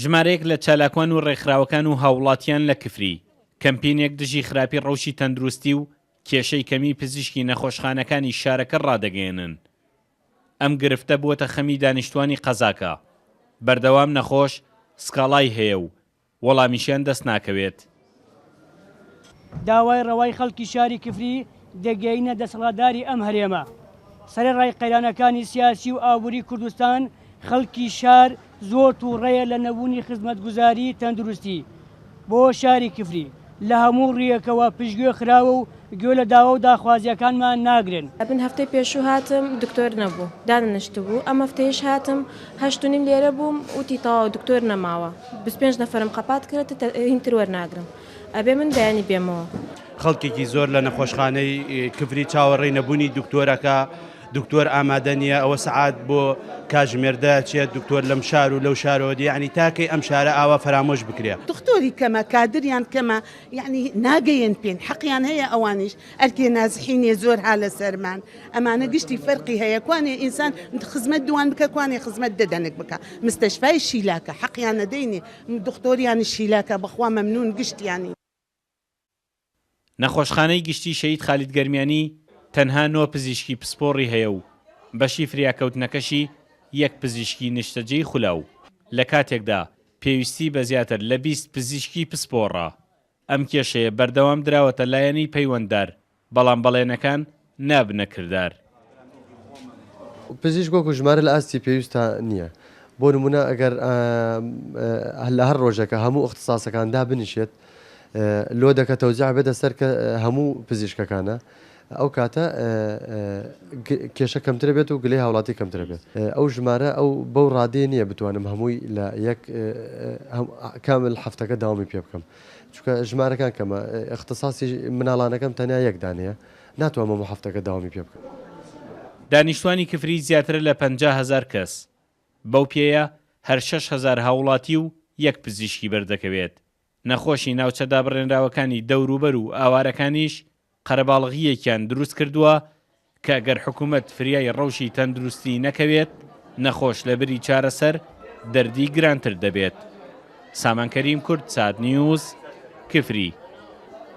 ژمارەیەک لە چالاکوان و ڕێکخراوەکان و هاووڵاتیان لە کفری، کەمپینێک دژی خراپی ڕەوشی تەندروستی و کێشەی کەمی پزیشکی نەخۆشخانەکانی شارەکە ڕادەگەیەنن. ئەم گرفتە بووەتە خەمی دانیشتوانی قەزاکە، بەردەوام نەخۆش سکاڵای هەیە و وەڵامیشیان دەست ناکەوێت. داوای ڕەوای خەڵکی شاری کفری دەگەینە دەسەڵاتداری ئەم هەرێمە. سەرەڕای قەیرانەکانی سیاسی و ئابووری کوردستان، خەڵکی شار زۆر تووڕەیە لە نەبوونی خزمەتگوزاری تەندروستی بۆ شاری کفری، لە هەموو ڕوویەکەوە پشتگوێ خراوە و گوێ لە داوا و داخوازییەکانمان ناگرن. من هەفتەی پێشوو هاتم دکتۆر نەبوو دانەنشتبوو ئەم هەفتەیش هاتم هەشت و نیم لێرە بووم وتی تەواو دکتۆر نەماوە 25 نەفەرم قەپات کرد هینتر وەرناگرم ئەبێ من بەیانی بێمەوە. خەڵکێکی زۆر لە نەخۆشخانەی کفری چاوەڕێی نەبوونی دکتۆرەکە، دکتۆر ئامادە نییە، ئەوە سەعات بۆ کاژمێر دەچێت، دکتۆر لەم شار و لەو شارەوە دێ، یەعنی تا کەی ئەم شارە ئاوا فەرامۆش بکرێ؟ دختۆری کەمە، کادریان کەمە، یەعنی ناگەیەن پێن، حەقیان هەیە ئەوانیش، ئەرکێ نازحینێ زۆر ها لەسەرمان، ئەمانە گشتی فەرقی هەیە، کوانێ ئینسان خزمەت دوان بکە، کوانێ خزمەت دە دەنک بکە، مستەشفای شیلاکە حەقیانە دەینێ، دختۆریانش شیلاکە، بەخوا مەمنون گشتیانی. نەخۆشخانەی گشتی شەهید خالید گەرمیانی تەنها نۆ پزیشکی پسپۆڕی هەیە و بەشی فریاکەوتنەکەشی یەک پزیشکی نیشتەجێی خولاو، لە کاتێکدا پێویستی بە زیاتر لە 20 پزیشکی پسپۆڕە. ئەم کێشەیە بەردەوام دراوەتە لایەنی پەیوەنددار، بەڵام بەڵێنەکان نابنە کردار. پزیشک وەکو ژمارە لە ئاستی پێویستا نییە. بۆ نموونە ئەگەر لە هەر ڕۆژێکە هەموو ئیختیساسەکان دابنیشێت لۆدەکە تەوزیع بێتە سەر کە هەموو پزیشکەکانە ئەو کاتە کێشە کەمترە بێت و گلەی هاوڵاتی کەمترە بێت. ئەو ژمارە ئەو بەو ڕادەیە نییە بتوانم هەمووی لە یەک کامل هەفتەکە داوامی پێ بکەم. چونکە ژمارەکان کەمە ئیختیساسی مناڵانەکەم تەنیا یەک دانەیە ناتوانم هەموو هەفتەکە داوامی پێ بکەم. دانیشتوانی کفری زیاترە لە 50,000 کەس، بەو پێیە هەر 6000 هاووڵاتی و یەک پزیشکی بەردەکەوێت، نەخۆشی ناوچە دابڕێنراوەکانی دەوروبەر و ئاوارەکانیش قەرەباڵغییەکیان دروست کردووە کە گەر حکومەت فریای ڕەوشی تەندروستی نەکەوێت، نەخۆش لەبری چارەسەر دەردی گرانتر دەبێت. سامان کەریم، کوردسات نیوز، کفری.